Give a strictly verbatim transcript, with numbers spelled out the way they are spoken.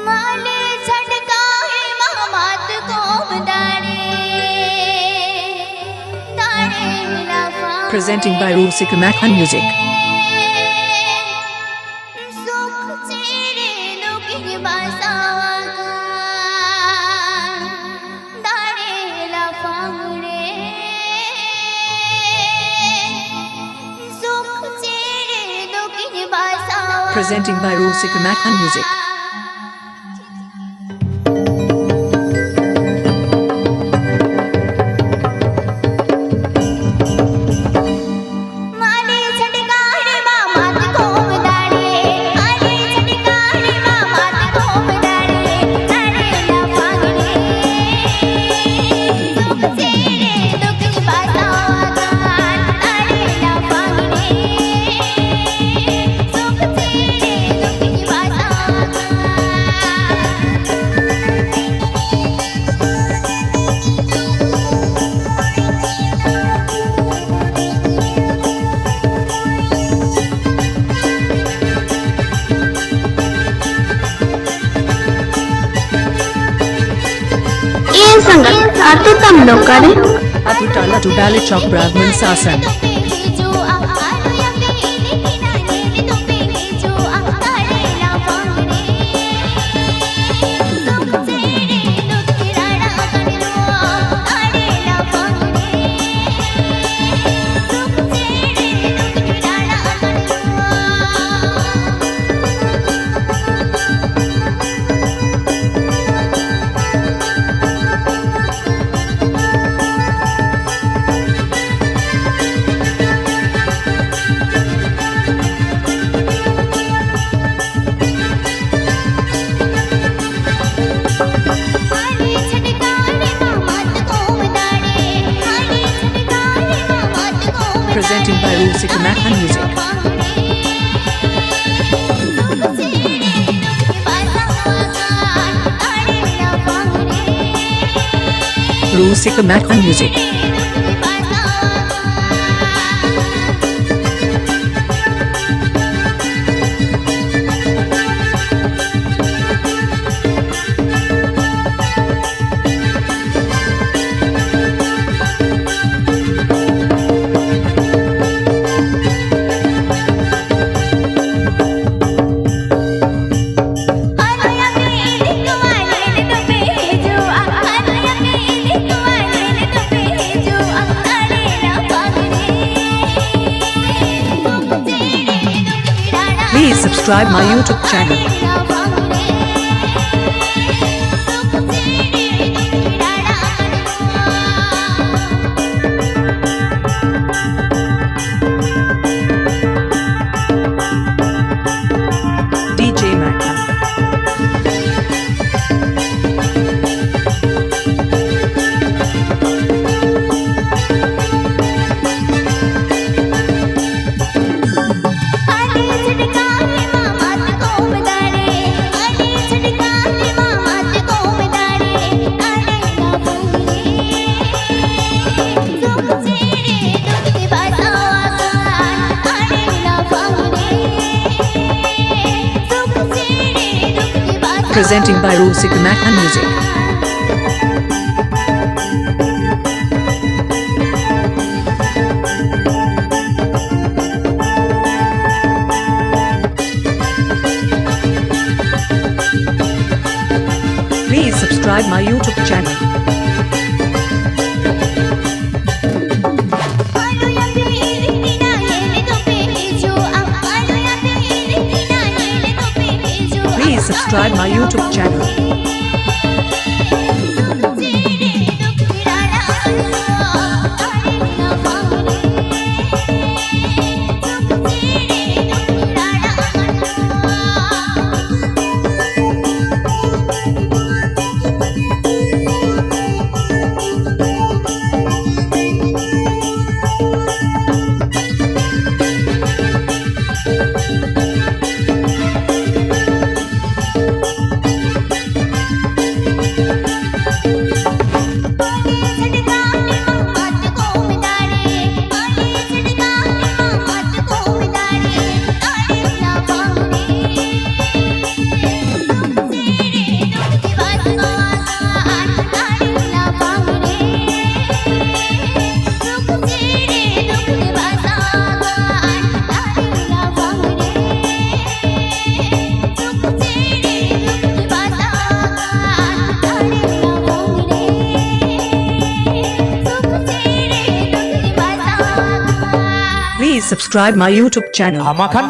ᱢᱟᱞᱮ ᱪᱷᱟᱴᱠᱟ ᱦᱮᱢᱟ ᱢᱟᱛᱠᱚᱢ ᱫᱟᱲᱮ, ᱫᱟᱲᱮ ᱞᱟᱯᱷᱟᱝ Presenting by Rusik Mac and Music. ᱥᱩᱠ ᱪᱮᱨᱮ ᱫᱩᱠᱤᱧ ᱵᱟᱥᱟᱣ ᱟᱠᱟᱫ ᱫᱟᱲᱮ ᱞᱟᱯᱷᱟᱝ ᱨᱮ᱾ ᱥᱩᱠ ᱪᱮᱨᱮ ᱫᱩᱠᱤᱧ ᱵᱟᱥᱟᱣ Presenting by Rusik Mac and Music. ᱢᱟᱞᱮ ᱪᱷᱟᱴᱠᱟ ᱨᱮᱢᱟ ᱢᱟᱛᱠᱚᱢ ᱫᱟᱲᱮ, ᱢᱟᱞᱮ ᱪᱷᱟᱴᱠᱟ ᱨᱮᱢᱟ ᱢᱟᱛᱠᱚᱢ ᱫᱟᱲᱮ, ᱫᱟᱲᱮ ᱞᱟᱯᱷᱟᱝ ᱨᱮ᱾ ᱥᱩᱠ ᱪᱮᱨᱮ ᱫᱩᱠᱤᱧ ᱵᱟᱥᱟᱣ ᱟᱠᱟᱫ, ᱫᱟᱲᱮ ᱞᱟᱯᱷᱟᱝ ᱨᱮ᱾ ᱥᱩᱠ ᱪᱮᱨᱮ ᱫᱩᱠᱤᱧ ᱵᱟᱥᱟᱣ ᱟᱠᱟᱫ᱾ ᱮ ᱥᱟᱸᱜᱟᱛ, ᱟᱛᱳ ᱛᱟᱢ ᱫᱚ ᱚᱠᱟᱨᱮ? ᱟᱛᱳ ᱴᱟᱞᱟ ᱴᱩᱰᱟᱞᱮ ᱪᱚᱠ ᱵᱨᱟᱦᱢᱚᱱ ᱥᱟᱥᱚᱱ᱾ Presenting by Rusik Mac and Music. Rusik Mac and Music. subscribe my YouTube channel. D J Mac. Presenting by Rusik Mac and Music. Please subscribe my YouTube channel. Please subscribe my YouTube channel. Please subscribe my YouTube channel. ᱟᱢᱟ ᱠᱷᱟᱱ